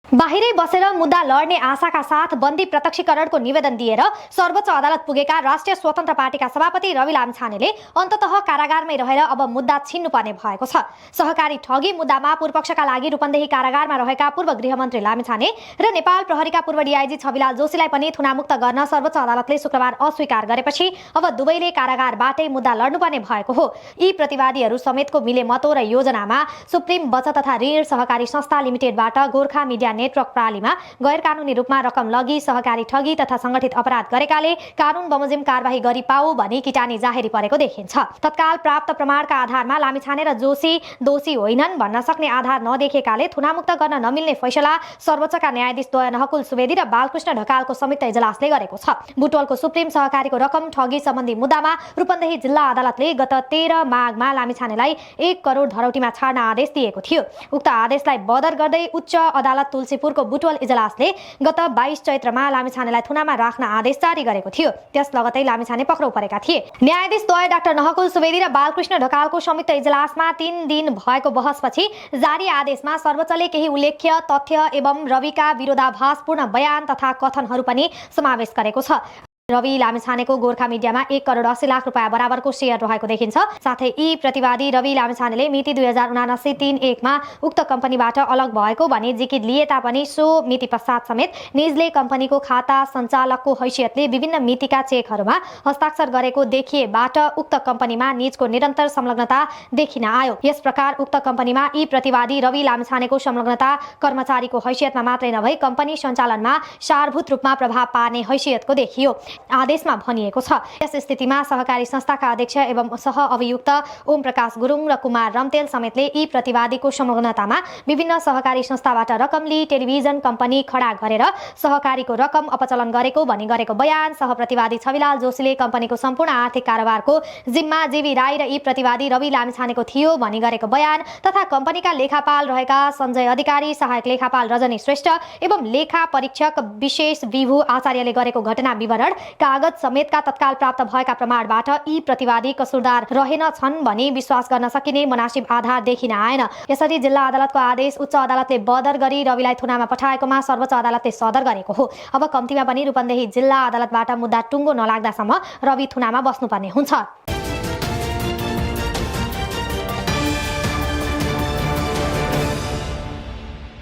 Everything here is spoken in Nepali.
बाहिरै बसेर मुद्दा लड्ने आशाका साथ बन्दी प्रत्यक्षीकरणको निवेदन दिएर सर्वोच्च अदालत पुगेका राष्ट्रिय स्वतन्त्र पार्टीका सभापति रवि लामिछानेले अन्ततः कारागारमै रहेर अब मुद्दा छिन्नुपर्ने भएको छ। सहकारी ठगी मुद्दामा पूर्वपक्षका लागि रूपन्देही कारागारमा रहेका पूर्व गृहमन्त्री लामिछाने र नेपाल प्रहरीका पूर्व डीआईजी छविलाल जोशीलाई पनि थुनामुक्त गर्न सर्वोच्च अदालतले शुक्रबार अस्वीकार गरेपछि अब दुवैले कारागारबाटै मुद्दा लड्नुपर्ने भएको हो। यी प्रतिवादीहरू समेतको मिलेमतो र योजनामा सुप्रिम बचत तथा ऋण सहकारी संस्था लिमिटेडबाट गोर्खा मिडिया नेटवर्क प्रणालीमा गैर कानूनी रूपमा रकम लगी सहकारी ठगी तथा संगठित अपराध गरेकाले कानून बमोजिम कारबाही गरी पाऊ भनी किटानी जाहेरी परेको देखिन्छ। तत्काल प्राप्त प्रमाणका आधारमा लामिछाने र जोशी दोषी होइनन् भन्न सक्ने आधार नदेखेकाले थुनामुक्त गर्न नमिल्ने फैसला सर्वोच्चका न्यायाधीश द्वय नहकुल सुवेदी र बालकृष्ण ढकालको संयुक्त इजलासले गरेको छ। बुटवलको सुप्रिम सहकारीको रकम ठगी सम्बन्धी मुद्दामा रूपन्देही जिल्ला अदालतले गत 13 माघमा लामिछानेलाई 1 करोड धरौटीमा छाड्न आदेश दिएको थियो। उक्त आदेशलाई बदर गर्दै उच्च अदालत तुलसीपुरको बुटवल इजलासले गत 22 चैत्रमा लामिछानेलाई थुनामा राख्न आदेश जारी गरेको थियो। त्यस लगतै लामिछाने पक्राउ परेका थिए। न्यायाधीश द्वय डाक्टर नहकुल सुवेदी र बालकृष्ण ढकालको संयुक्त इजलासमा 3 दिन भएको बहसपछि जारी आदेशमा सर्वोच्चले केही उल्लेख्य तथ्य एवं रविका विरोधाभासपूर्ण बयान तथा कथनहरू पनि समावेश गरेको छ। रवि लामिछानेको गोर्खा मिडियामा 1 करोड 80 लाख रुपैयाँ बराबरको शेयर रहेको देखिन्छ। साथै यी प्रतिवादी रवि लामिछानेले मिति 2079-3-1 मा उक्त कम्पनीबाट अलग भएको भने जिकिर लिए तापनि सो मिति पश्चात समेत निजले कम्पनीको खाता सञ्चालकको हैसियतले विभिन्न मितिका चेकहरूमा हस्ताक्षर गरेको देखिएबाट उक्त कम्पनीमा निजको निरन्तर संलग्नता देखिन आयो। यस प्रकार उक्त कम्पनीमा यी प्रतिवादी रवि लामिछानेको संलग्नता कर्मचारीको हैसियतमा मात्रै नभई कम्पनी सञ्चालनमा सारभूत रूपमा प्रभाव पार्ने हैसियतको देखियो। आदेशमा भनिएको छ। यस स्थितिमा सहकारी संस्थाका अध्यक्ष एवं सह अभियुक्त ओम प्रकाश गुरुङ र कुमार रम्तेल समेतले यी प्रतिवादीको संलग्नतामा विभिन्न सहकारी संस्थाबाट रकम लिई टेलिभिजन कम्पनी खडा गरेर सहकारीको रकम अपचलन गरेको भनी गरेको बयान, सह प्रतिवादी छविलाल जोशीले कम्पनीको सम्पूर्ण आर्थिक कारोबारको जिम्मा जेबी राई र यी प्रतिवादी रवि लामिछानेको थियो भनी गरेको बयान तथा कम्पनीका लेखापाल रहेका सञ्जय अधिकारी, सहायक लेखापाल रजनी श्रेष्ठ एवं लेखा परीक्षक विशेष विभु आचार्यले गरेको घटना विवरण कागज समेतका तत्काल प्राप्त भएका प्रमाणबाट यी प्रतिवादी कसुरदार रहेनछन् भनी विश्वास गर्न सकिने मनासिब आधार देखिन आएन। यसरी जिल्ला अदालतको आदेश उच्च अदालतले बदर गरी रविलाई थुनामा पठाएकोमा सर्वोच्च अदालतले सदर गरेको हो। अब कम्तीमा पनि रूपन्देही जिल्ला अदालतबाट मुद्दा टुङ्गो नलाग्दासम्म रवि थुनामा बस्नुपर्ने हुन्छ।